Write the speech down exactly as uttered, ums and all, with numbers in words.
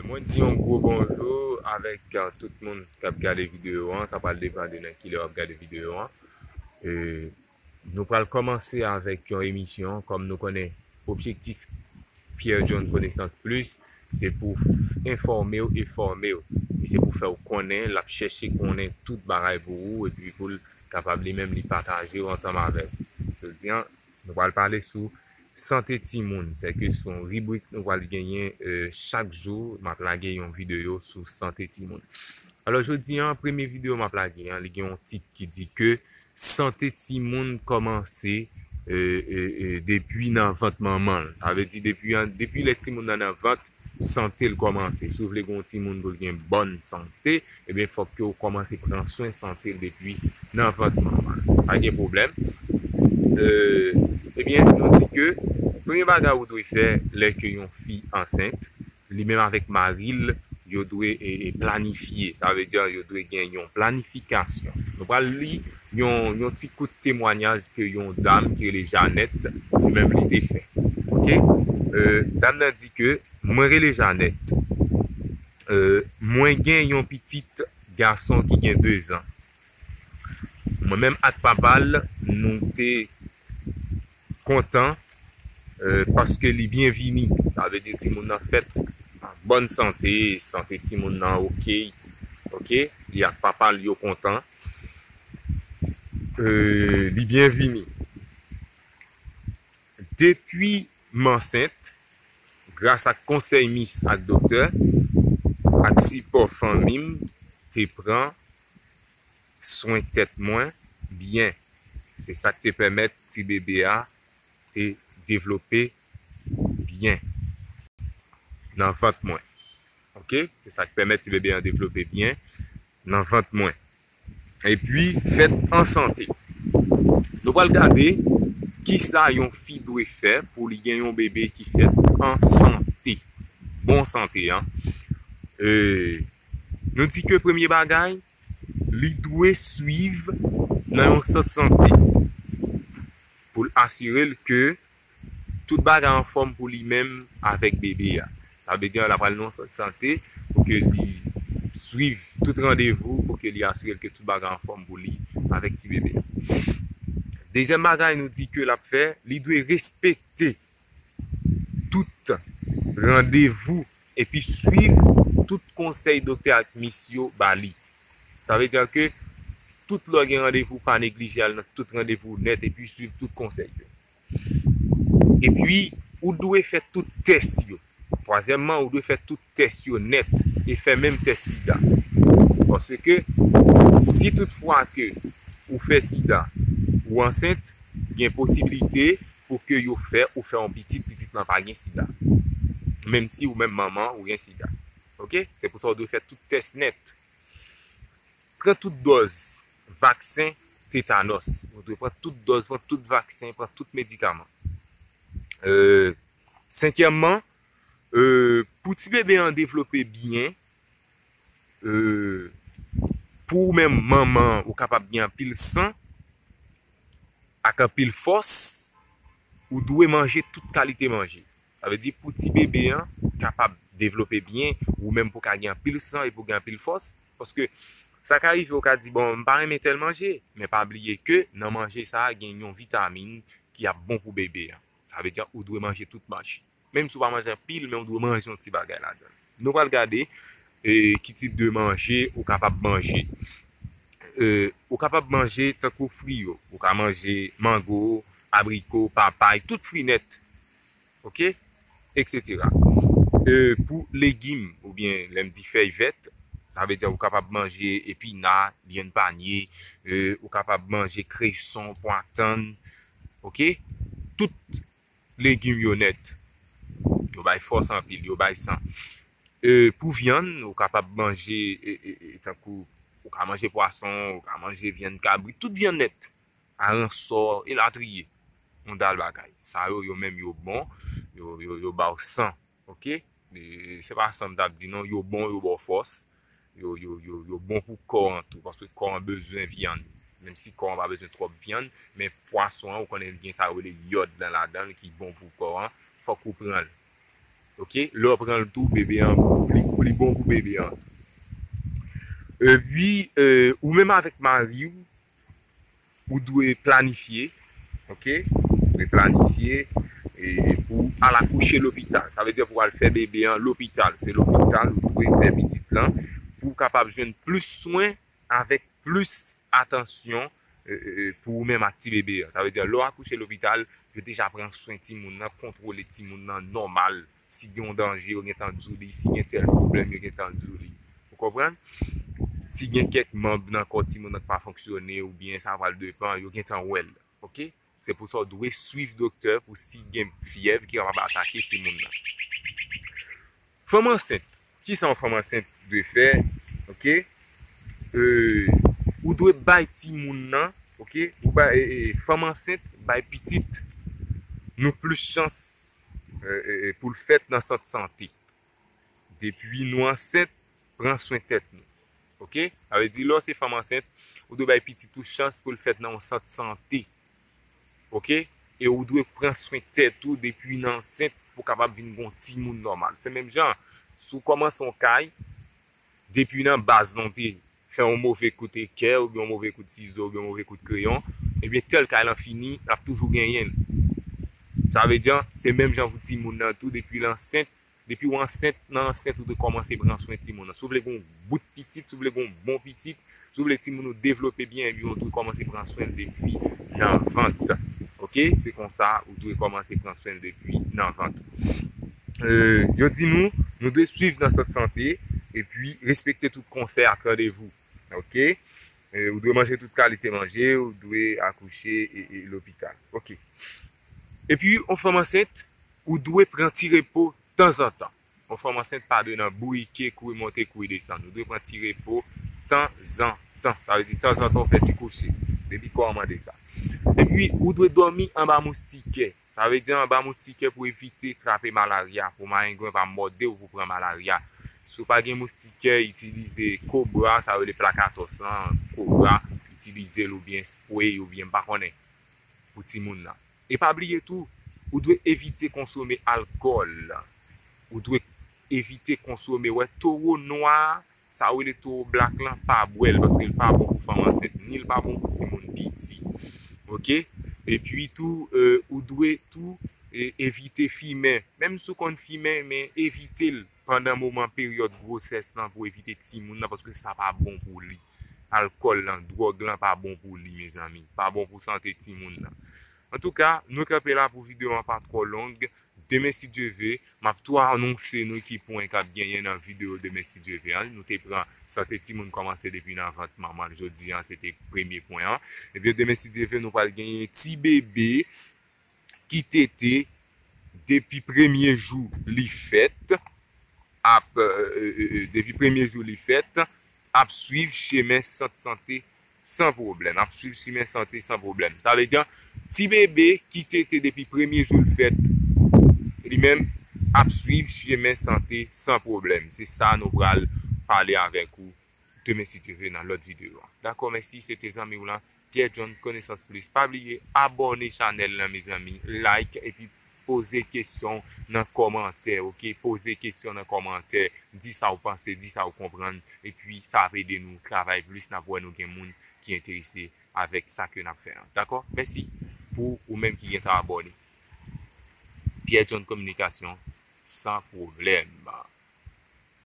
Mwen di yon gwo bonjou avèk euh, tout moun k ap gade videyo an. Sa pral depann de nan kilè w ap gade videyo an. Euh, nou pral kòmanse avèk yon emisyon. Kòm nou konnen, objektif Pierre John Connaissance Plus, se pou enfòme w e fòme w. E se pou fè w konnen, l ap chèche konnen tout bagay pou ou, epi pou l kapab li menm li pataje w ansanm avè w. Jodi an, nou pral pale sou sante timoun. Sèke se yon ribrik nou pral genyen euh, chak jou. M ap lage yon videyo sou sante timoun. Alò, jodi an, premye videyo m ap lage an, li gen yon tit ki di ke sante timoun kòmanse euh, euh, euh, depi nan vant manman l. Sa vle di depi, an- depi lè timoun nan nan vant, sante l kòmanse. Si w vle gen yon timoun pou l gen bòn sante, ebyen, fòk ke w kòmanse pran swen sante l depi nan vant manman l. Pa gen pwoblèm. Euh, ebyen, nou di ke premye bagay ou dwe fè lè ke yon fi ansent, li menm avèk mari l, yo dwe e, e planifye. Sa vle di, yo dwe gen yon planifikasyon. Nou pral li yon, yon ti kout temwanyaj ke yon dam ki rele Janèt, li menm li te fè. Ok? Euh, dam nan di ke, mwen rele Janèt. Euh, mwen gen yon pitit gason ki gen de zan. Mwen menm ak papa l, nou te kontan euh, paske li byen vini. Sa vle di timoun nan fèt an bòn sante, sante timoun nan ok. Ok? Li ak papa l yo kontan. Euh, li byen vini. Depi m ansent, gras ak konsèy mis ak doktè, ak sipò fanmi m, te pran swen tèt mwen byen. Se sa k te pèmèt ti bebe a te devlope byen nan vant mwen. Ok? Se sa k pèmèt ti bebe a devlope byen nan vant mwen. Epi, fèt an sante. Nou pral gade kisa yon fi dwe fè pou li gen yon bebe ki fèt an sante. Bon sante, an. Euh, nou di ke premye bagay, li dwe swiv nan yon sant sante pou l asire l ke tout bagay anfòm pou li menm avèk bebe a. Sa vle di l ap al nan yon sant sante pou ke li swiv tout randevou pou ke li asire l ke tout bagay anfòm pou li avèk ti bebe a. Dezyèm bagay nou di ke l ap fè, li dwe respekte tout randevou epi swiv tout konsèy doktè ak mis yo ba li. Sa vle di ke tout lè w gen randevou, pa neglije al nan tout randevou nèt epi swiv tout konsèy yo. Epi, ou dwe fè tout tès yo. Twazyèmman, ou dwe fè tout tès yo nèt e fè menm tès sida. Paske, si toutfwa ke ou fè sida, ou ansent, gen posiblite pou ke yo fè ou fè yon pitit, pitit lan pa gen sida. Menm si ou menm manman ou gen sida. Ok? Se pou sa ou dwe fè tout tès nèt. Pran tout dòz vaksen tetanòs. Ou dwe pran tout dòz, pran tout vaksen, pran tout medikaman. Euh, senkyèmman, euh, pou ti bebe an devlope byen, euh, pou ou menm manman, ou kapab gen anpil san ak anpil fòs, ou dwe manje tout kalite manje. Sa vle di pou ti bebe an kapab devlope byen, ou menm pou ka gen anpil san e pou gen anpil fòs. Paske sa ka rive ou ka di, bon, m pa renmen tèl manje, men pa bliye ke nan manje sa a gen yon vitamin ki ap bon pou bebe an. Sa vle di ou dwe manje tout manje. Menm si w pa manje anpil, men w dwe manje yon ti bagay ladan l. Nou pral gade e, ki tip de manje ou kapab manje. E, ou kapab manje tankou fri yo. Ou ka manje mango, abriko, papay, tout fri nèt. Ok? Eksetera. E, pou legim, oubyen lè m di fèy vèt, sa vle di ou kapab manje epina, vyann panye, e, ou kapab manje kreson, pwa tann, ok? Tout legim yo nèt. Yo bay fòs anpil, yo bay san. E, pou vyann, ou kapab manje, e, e, e, tankou, ou ka manje pwason, ou ka manje vyann kabrit, tout vyann nèt. Aransò, elatriye. Yon dal bagay. Sa yo, yo menm yo bon, yo, yo, yo ba w san. Ok? E, se pa san m t ap di non, yo bon, yo ba w fòs. Yo, yo, yo, yo bon pou kò an tou, paske kò an bezwen vyann. Menm si kò an pa bezwen twòp vyann, men pwason an, ou konnen gen sa yo rele yòd lan ladan l ki bon pou kò an, fòk ou pran l. Ok, lè w pran l tou, bebe an li, li bon pou bebe an. Epi, euh, ou menm avèk mari w, ou dwe planifye, ok? Ou dwe planifye e pou al akouche lopital. Sa vle di pou al fè bebe an lopital. Se lopital ou dwe fè pitit lan pou w kapab jwenn plis swen avèk plis atansyon, e, e, e, pou ou menm ak ti bebe an. Sa vle di lè w akouche lopital, yo deja pran swen timoun nan, kontwole timoun nan nòmal. Si gen yon danje, yo gentan di w li. Si gen tèl pwoblèm, yo gentan di w li. Ou konprann? Si gen kèk manm nan kò timoun nan k pa fonksyone oubyen sa pral depann, yo gentan wè l. Ok? Se pou sa w dwe swiv doktè pou si gen fyèv ki kapab atake timoun nan. Fanm ansent. Kisa yon fanm ansent dwe fè? Ok? Euh, ou dwe bay timoun nan, ok? Ou bay, e, e, fanm ansent, bay pitit nou plis chans, e, e, e, pou l fèt nan sant sante. Depi nou ansent, pran swen tèt nou. Ok? Sa vle di, lè w se fanm ansent, ou dwe bay pitit ou chans pou l fèt nan yon sant sante. Ok? E ou dwe pran swen tèt ou depi nan ansent pou w kapab vin gon timoun nòmal. Se menm jan, si w kòmanse yon kay, depi nan baz lan w te fè yon move kout ekè, oubyen yon move kout sizo, oubyen yon move kout kreyon, ebyen tèl kay lan fini, l ap toujou genyen l. Sa vle di, se menm jan pou timoun nan tou, depi l ansent, depi w ansent, nan ansent ou dwe kòmanse pran swen timoun nan. Si w vle gen yon bout pitit, si w vle gen yon bon pitit, si w vle timoun ou devlope byen, ebyen ou dwe kòmanse pran swen l depi nan vant. Ok? Se konsa ou dwe kòmanse pran swen l depi nan vant. Euh, yo di nou, nou dwe swiv nan sant sante epi respekte tout konsèy ak randevou. Ok? Euh, ou dwe manje tout kalite manje, ou dwe akouche e, e lopital. Ok. Epi, yon fanm ansent, ou dwe pran ti repo tanzantan. Yon fanm ansent pa dwe nan bourike, kouri monte, kouri desann. Ou dwe pran ti repo tanzantan. Sa vle di tanzantan ou fè ti kouche. Depi kò a mande sa. Epi, ou dwe dòmi anba moustikè. Sa vle di anba moustikè pou evite trape malarya, pou mayengwen pa mòde w pou pran malarya. Si w pa gen moustikè, itilize kobra, sa yo rele plakatòs lan, kobra, itilize l oubyen spray oubyen m pa konnen pou timoun nan. E pa bliye tou, ou dwe evite konsome alkòl. Ou dwe evite konsome, wè, towo nwa, sa yo rele towo blak lan, pa bwè l, paske l pa bon pou fanm ansent, ni l pa bon pou timoun piti. Ok? Epi tou, euh, ou dwe tou, e, evite fimen. Menm si w konn fimen, men evite l pandan moman peryòd gwosès lan pou evite timoun nan, paske sa pa bon pou li. Alkòl lan, dwòg lan pa bon pou li, mezanmi. Pa bon pou sante timoun nan. Antouka, nou kanpe la pou videyo an pa twò long. Demen, si Dye ve, m ap tou anonse nou ki pwen k ap genyen nan videyo demen, si Dye ve an. Nou te pran sante timoun kòmanse depi nan vant manman l. Jodi an, se te premye pwen an. Ebyen, demen, si Dye ve, nou pral genyen ti bebe ki tete depi premye jou li fèt, ap, euh, euh, euh, depi premye jou li fèt, ap swiv chemen sant sante san pwoblèm. Ap swiv chemen sante san pwoblèm. Sa vle di, ti bebe ki tete depi premye jou l fèt, li menm ap swiv chemen sante san pwoblèm. Se sa nou pral pale avèk ou demen, si Dye ve, nan lòt videyo an. Dakò, mèsi, se te zanmi w lan, Pierre John Connaissance Plus. Pa bliye abòne chanèl lan, mezanmi, like, epi poze kesyon nan kòmantè, ok? Poze kesyon nan kòmantè, di sa w panse, di sa w konprann, epi sa ap ede nou travay plis, n ap wè nou gen moun ki enterese avèk sa ke n ap fè an. Dakò? Mèsi pou ou menm ki gentan abòne. Pierre John Communication, san pwoblèm.